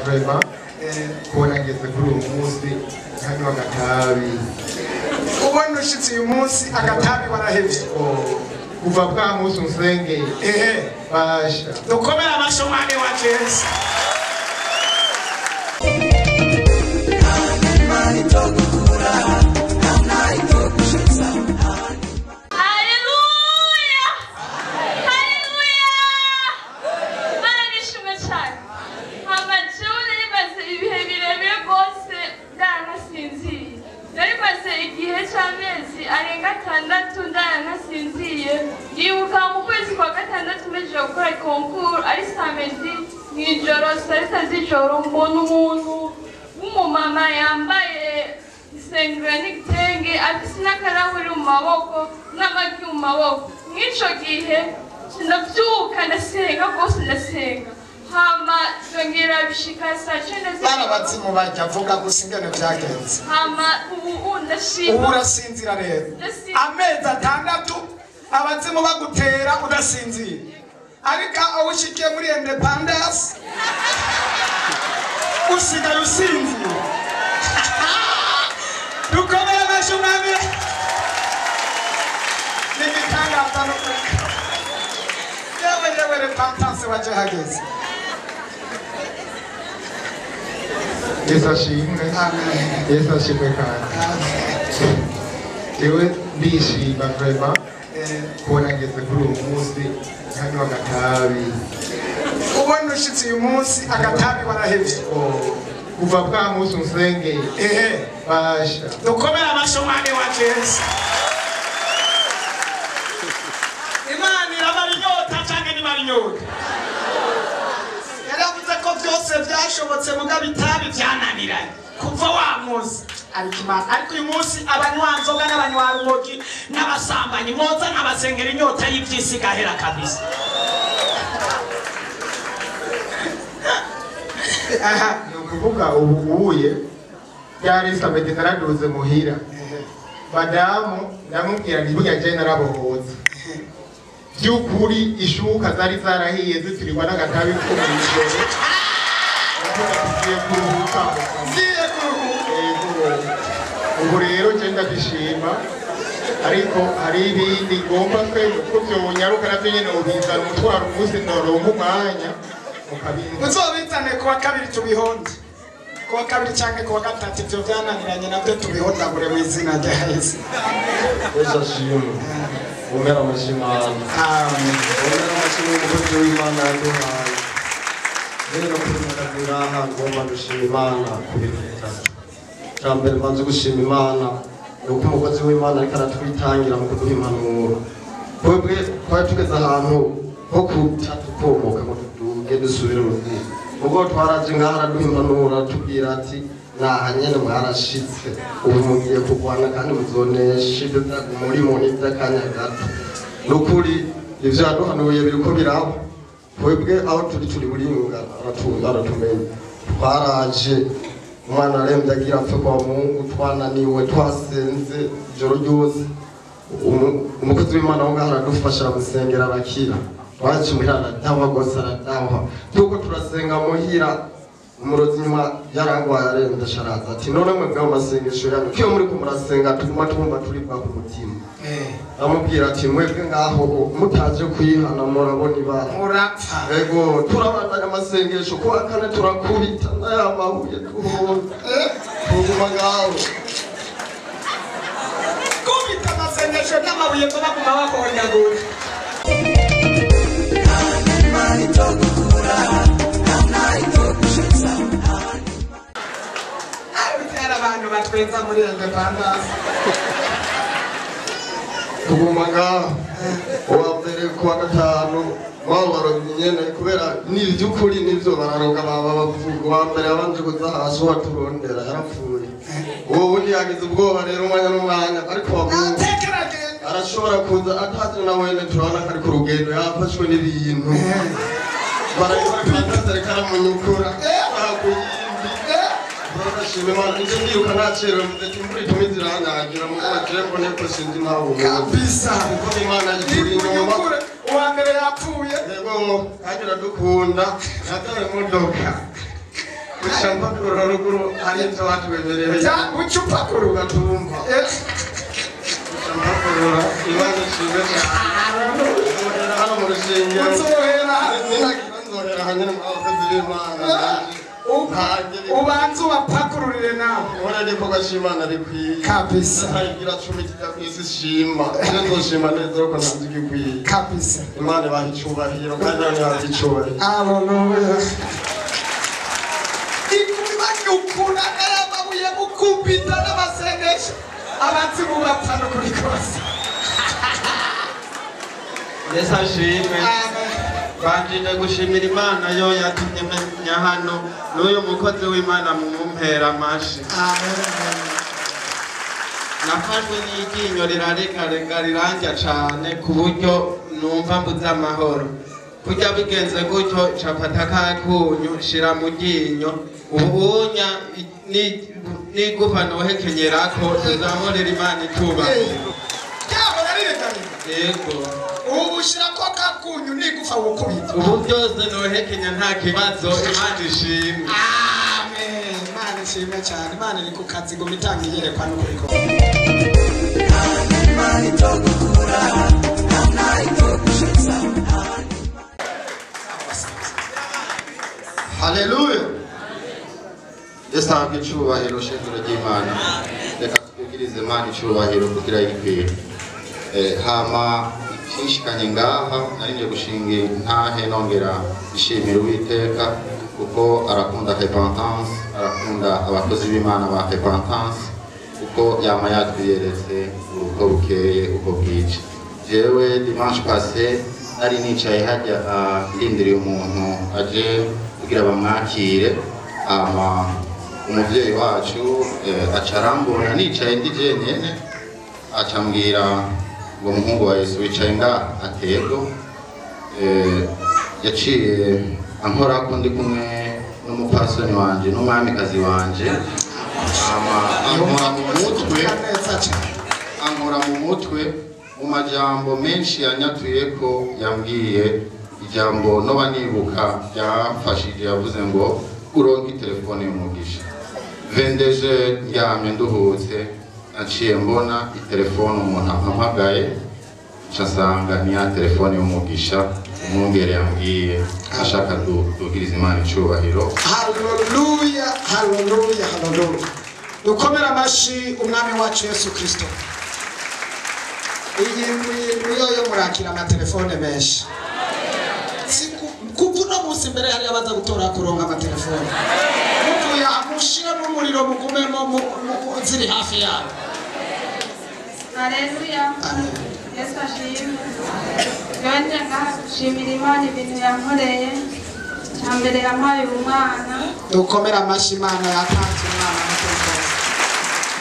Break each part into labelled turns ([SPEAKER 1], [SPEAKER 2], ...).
[SPEAKER 1] vraiment kubona ngeze kuri uwo munsi ntanywa agatabi.
[SPEAKER 2] Ubona ushitse uyu munsi agatabi warahevye.
[SPEAKER 1] Kuva bwa munsi unsengeye.
[SPEAKER 2] Ehe.
[SPEAKER 1] Basha.
[SPEAKER 2] Dukomere amashyi umwami wacu Yesu.
[SPEAKER 3] Haleluya! Haleluya! Imana nishimwe cyane. Hama jewe nari maze ibihe birebire rwose ndaranasinziriye. Nari maze igihe cy'amezi arenga 6 ndaranasinziriye. Ndibuka mu kwezi kwa 6 mpejeje gukora concours ari samedi mw'ijoro saa 6 z'ijoro, mbona umuntu w'umumama yambaye isengero n'igitenge afise n'akarahuri mu maboko n'amagi mu maboko. Mw'ico gihe ndavyuka ndasenga rwose ndasenga. Hama vyongera bishika saa 9 z'ijoro.
[SPEAKER 2] Bana bazimu bajya vuga gusa ingene vyagenze.
[SPEAKER 3] Hama ubu ndashima.
[SPEAKER 2] Ubu urasinzira rero. Amezi 6 abazimu bagutera udasinzira. Ariko aho ushikiye muri Independence usigaye usinzira. Dukomere amashyi umwami. Ni igitangaza no kureka. Yewe yewe repentance waje hageze.
[SPEAKER 1] Yesu ashimwe.
[SPEAKER 2] Amen.
[SPEAKER 1] Yesu ashimwe kandi. Jewe ndishima vraiment kubona ngeze kuri uwo munsi ntanywa agatabi.
[SPEAKER 2] Ubona ushitse uyu munsi agatabi warahevye.
[SPEAKER 1] Kuva bwa munsi unsengeye.
[SPEAKER 2] Ehe.
[SPEAKER 1] Basha.
[SPEAKER 2] Dukomere amashyi umwami wacu Yesu. Imana iramara inyota canke ntimara inyota? Yaravuze ko vyose vyashobotse mugabo itabi vyananiranye kuva wa munsi. Ariko Imana, ariko uyu munsi abanywa nzoga n'abanywa rumogi n'abasambanyi moza n'abasengera inyota y'ivyisi igahera kabisa.
[SPEAKER 1] Aha, ni ukuvuga ubu uye byari samedi naraduze muhira. Madamu ndamubwira nti burya je narabohotse. By'ukuri ishuka zari zarahiye zitirirwa n'agatabi ko mw'ijoro. Ngiye kuruhuka.
[SPEAKER 2] Ngiye kuruhuka.
[SPEAKER 1] Ubu rero je ndabishima, ariko hari ibindi ngomba twe ko vyonyaruka navyo nyene ubizana umutwaro umunsi noronka umwanya mukabinza.
[SPEAKER 2] Uzobizane kuwa 2 tubihonde. Kuwa 2 canke kuwa 3 ivyo vyananiranye navyo tubihondagure mu izina rya Yesu.
[SPEAKER 4] Yesu ashimwe. Umera amashyi Imana.
[SPEAKER 2] Amen.
[SPEAKER 4] Umera amashyi umukozi w'Imana yaduhaye. Rero kuri ngaha ngomba gushima Imana ku bintu bitatu. Icya mbere mbanze gushima Imana ni uko umukozi w'Imana ariko aratwitangira mu kuduha impanuro. Twebwe twari tugeze ahantu ho kuca tukomoka ngo tuduge dusubire mu rugo. Ubwo twaraje ngaha araduha impanuro aratubwira ati naha nyene mwarashitse, ubu mugiye kurwana kandi muzonesha ibyo byago murimo n'iby'akanya gato. Ni ukuri ivyo yaduhanuye biriko biraba. Twebwe aho turi turi buringa aratumenya. Twaraje umwana aremvye agira apfe kwa Mungu, twananiwe twasenze ijoro ryose. Umukozi w'Imana wo ngaha aradufasha aramusengera arakira. Twaje muhira aradahwa rwose aradahwa. Turiko turasenga muhira umurozi nyuma yarangwaye aremvye asharaza ati none mwebwe mu masengesho yanyu kiyo muriko murasenga tuguma twumva turibwa ku mutima. Amubwira ati mwebwe ngaho mutaje kwihana murabona ibara
[SPEAKER 2] murapfa.
[SPEAKER 4] Ego turabandanya amasengesho kuwa kane turakubita n'aya mabuye tuhonda tuguma ngaho.
[SPEAKER 2] Kubita amasengesho n'amabuye ngo baguma bakondagura. Abantu batwenza muri Independence.
[SPEAKER 4] Tuguma ngaho uwa mbere kuwa 5 babarobye nyene kubera ni ivy'ukuri nivyo bararoga baba bavuga. Uwa mbere yabanje kuza hasi uwaturondera yarapfuye. Uwo wundi yagize ubwoba rero umwanya n'umwanya, ariko arashobora kuza atazi na wene turabona ko ari ku rugendo yafashwe n'ibintu. Barabikora karamunyukura Ndashima Imana nje ndiruka nacerewe mvuze ati imvura ituma iziranyagira mugabo jewe mbone ko sinzi ntawe umuntu.
[SPEAKER 2] Kabisa.
[SPEAKER 4] Kuko Imana ituri inyuma.
[SPEAKER 2] Uwa mbere yapfuye.
[SPEAKER 4] Yego, kandi iradukunda. Yataye imodoka. Ucampakurura ruguru hari ibyo batwemereye.
[SPEAKER 2] Ucupakurura
[SPEAKER 4] tumva. Ucampakurura Imana ishimwe cyane. Nzohera hano mu rusengero.
[SPEAKER 2] Nzohera.
[SPEAKER 4] Ninagira nzohera hanyuma mu bakozi b'Imana.
[SPEAKER 2] Ubanza ubapakururire nawe.
[SPEAKER 4] Nkora igikorwa cy'Imana bikwiye.
[SPEAKER 2] Kabisa.
[SPEAKER 4] Ntayigira cumi kijya ku isi shima. Iyo nzoshima neza ariko ntabwo igikwiye.
[SPEAKER 2] Kabisa.
[SPEAKER 4] Imana ibaha icyubahiro kandi nawe ntihabwe icyubahiro.
[SPEAKER 2] Haleluya. Ikumi banyukura n'amabuye mukubita n'amasengesho. Abazimu bapfa no kuri kose.
[SPEAKER 5] Yesu ashimwe. Banjije gushimira Imana yo yatumye menya hano n'uyu mukozi w'Imana mumumpera amashi. Nafashwe n'iryinyo rirarekareka rirandya cane ku buryo numva mbuze amahoro. Kurya bigenze gutyo nca mfata kakunyu nshira mu ryinyo, ubunya n'igufa nohekenyerako tuzamurira Imana icubahiro.
[SPEAKER 2] Ryahora rirekareka?
[SPEAKER 5] Yego.
[SPEAKER 2] Ubu ushirako kakunyu n'igufa wokubita.
[SPEAKER 5] Ubu byose nohekenya nta kibazo, Imana ishimwe.
[SPEAKER 2] Amen. Imana ishimwe cyane. Imana iri ku kazi guma itanga iyerekwa n'ukuri kose.
[SPEAKER 6] Haleluya. Yesu ahabwe icubahiro, shingiro ry'Imana. Reka twigirize Imana icubahiro kugira yikwiye. Hama ikinshikanye ngaha narinje gushinga intahe nongera ishimira Uwiteka kuko arakunda repentance, arakunda abakozi b'Imana ba repentance kuko yama yatwiyeretse uko bukeye uko bwije. Jewe dimanche passé nari nicaye hajya ndindiriye umuntu aje kugira bamwakire, ama umuvyeyi wacu aca arambona nicaye ndi jenyene, aca ambwira ngo muhungu wa Yesu wicaye nga atego. Yaciye ankorako ndi kumwe n'umupasoni wanje n'umwamikazi wanje, ama ankora mu mutwe, ankora mu mutwe mu majambo menshi yanyatuye ko yambwiye ijambo noba nibuka byamfashije. Yavuze ngo uronke telefone y'umugisha. Vendeje ndyamye nduhutse, naciye mbona itelefone umuntu ampamagaye, nca nsanga ni ya telefone y'umugisha umwungere yambwiye ashaka dugiriza Imana icubahiro.
[SPEAKER 2] Haleluya, haleluya, haleluya. Dukomere amashi umwami wacu Yesu Kristo. Iyi niyo yo murakira amatelefone menshi. Kuva uno munsi mbere hari abaza gutora kuronka amatelefone. Muvuye mushire n'umuriro mugumemo ziri hafi yawe.
[SPEAKER 3] Haleluya. Yesu ashimwe. Yonje ngaha gushimira Imana ibintu yankoreye. Icya mbere yampaye umwana.
[SPEAKER 2] Dukomere amashi Imana yatanze umwana muto rwose.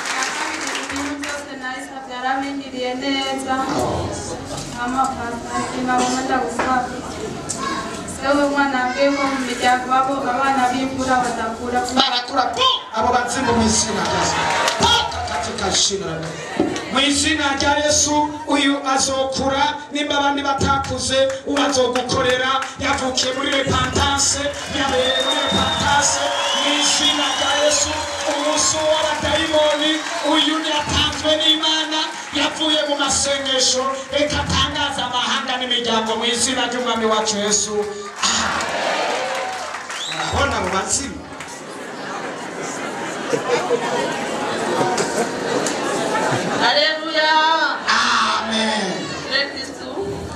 [SPEAKER 3] Icya kabiri ibintu byose nayisabye yarabingiriye neza. Amafata imabona ndagusaba. Sewe umwana yambwiye ko mu miryango babo abana b'imfura badakura.
[SPEAKER 2] Barakura po abo bazimu mu izina rya Yesu. Paka katika jina la Yesu. Mu izina rya Yesu uyu azokura, nimba abandi batakuze ubazogukorera. Yavukiye muri repentance, yabereye muri repentance. Mu izina rya Yesu umunsi w'abadayimoni uyu yatanzwe n'Imana, yavuye mu masengesho. Reka atangaze amahanga n'imiryango mu izina ry'umwami wacu Yesu. Murabona abo bazimu?
[SPEAKER 7] Haleluya.
[SPEAKER 2] Amen.
[SPEAKER 7] Kristu.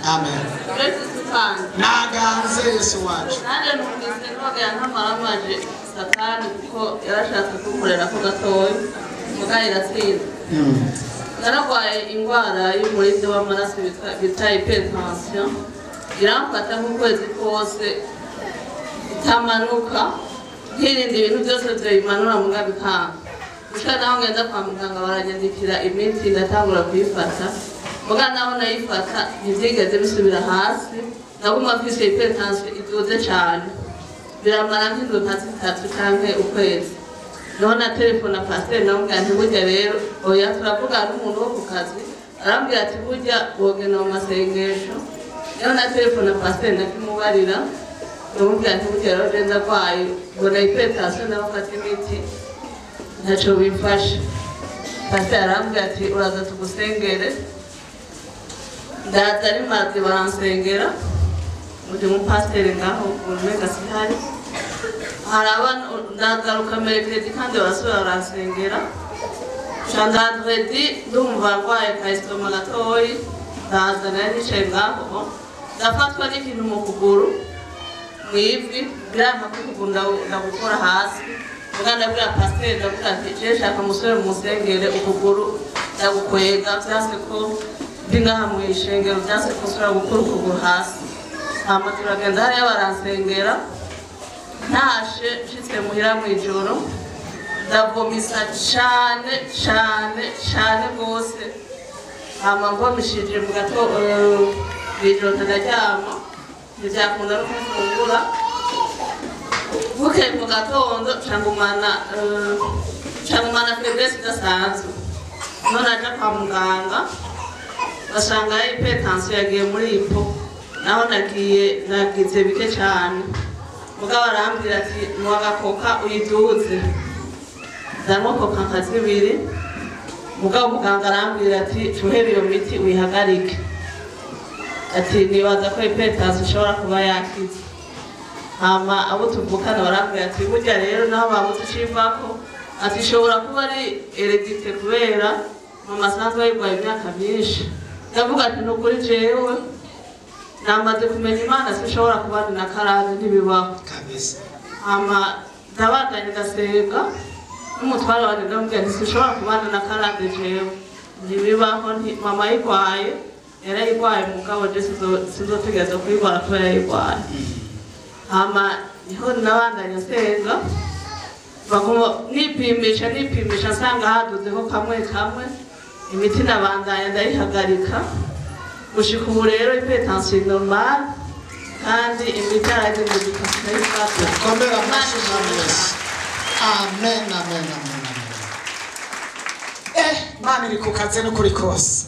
[SPEAKER 2] Amen.
[SPEAKER 7] Kristu kandi.
[SPEAKER 2] Naganze Yesu wacu.
[SPEAKER 7] Nanjye numvise ntogera ntamaramaje Satani kuko yarashatse kunkorera ko gatoya. Muga iratsinda. Nararwaye indwara y'umurindi w'amaraso bita hypertension. Iramfata nk'ukwezi kose itamanuka. Nkirinda ibintu byose byoyimanura muga bikanga. Gushika naho ngenda kwa muganga baranyandikira imiti ndatangura kuyifata. Muga naho nayifata ntivyigeze bisubira hasi. Naguma mfise hypertension iduze cane. Biramara nk'indwi nka zitatu canke ukwezi. Niho na telefona pasiteri namubwira nti burya rero oya turavugana n'umuntu wo ku kazi, arambwira ati burya wogenda mu masengesho. Niho na telefona pasiteri ndakimubarira. Ndamubwira nti burya rero je ndarwaye, mbona hypertension ndabafata imiti ntaco bimfasha. Pasiteri arambwira ati uraza tugusengere. Ndaza ari mazi baransengera, undi mupasiteri ngaho umenga sihari. Hari abana ndagaruka mercredi kandi barasubira baransengera. Vendredi ndumva ndwaye ka estomac gatoyi, ndaza nari nicaye ngaho, ndafatwa n'ikintu mu kuguru mw'ivi, biranka ko ukuguru ndagukora hasi. Muga ndabwira pasiteri, ndavuga nti je nshaka musubire munsengere ukuguru ndagukwega, vyanse ko ndi ngaha mw'ishengero, vyanse ko nsubira gukura ukuguru hasi. Hama turagenda hariya baransengera, ntashe nshitse muhira mw'ijoro ndavomisa cane cane cane gose. Hama mvomishije mu gato mw'ijoro ndaryama, ntivyakunda no gufungura. Bukeye mu gatondo cangumana faiblesse idasanzwe. None aja kwa muganga basanga hypertension yagiye muri ipo, naho nagiye nagize bike cane. Mugabo arambwira ati nywa agakoka uyiduze. Ndanywa koka nka zibiri, mugabo muganga arambwira ati cuhebe iyo miti uyihagarike, ati nibaza ko hypertension ishobora kuba yakize. Hama abo tuvukana barambwira ati burya rero naho babuze icivako, ati ishobora kuba ari heredite kubera mama asanzwe ayirwaye imyaka myinshi. Ndavuga ati ni ukuri jewe namaze kumenya Imana sinshobora kubana na karande, ntibibaho. Hama ndabandanya ndasenga n'umutware wanje, ndamubwira nti sinshobora kubana na karande jewe, ntibibaho. Mama ayirwaye yarayirwaye, mugabo je sinzotegereza kuyirwara kubera yayirwaye. Hama niho nabandanya nsenga, baguma nipimisha nipimisha, nsanga haduzeho kamwe kamwe, imiti nabandanya ndayihagarika gushika ubu rero hypertension normale, kandi imiti yarageze ndayifata.
[SPEAKER 8] Komera amashyi Mwami Yesu. Amen, amen, amen, amen.
[SPEAKER 2] Imana iri ku kazi n'ukuri kose.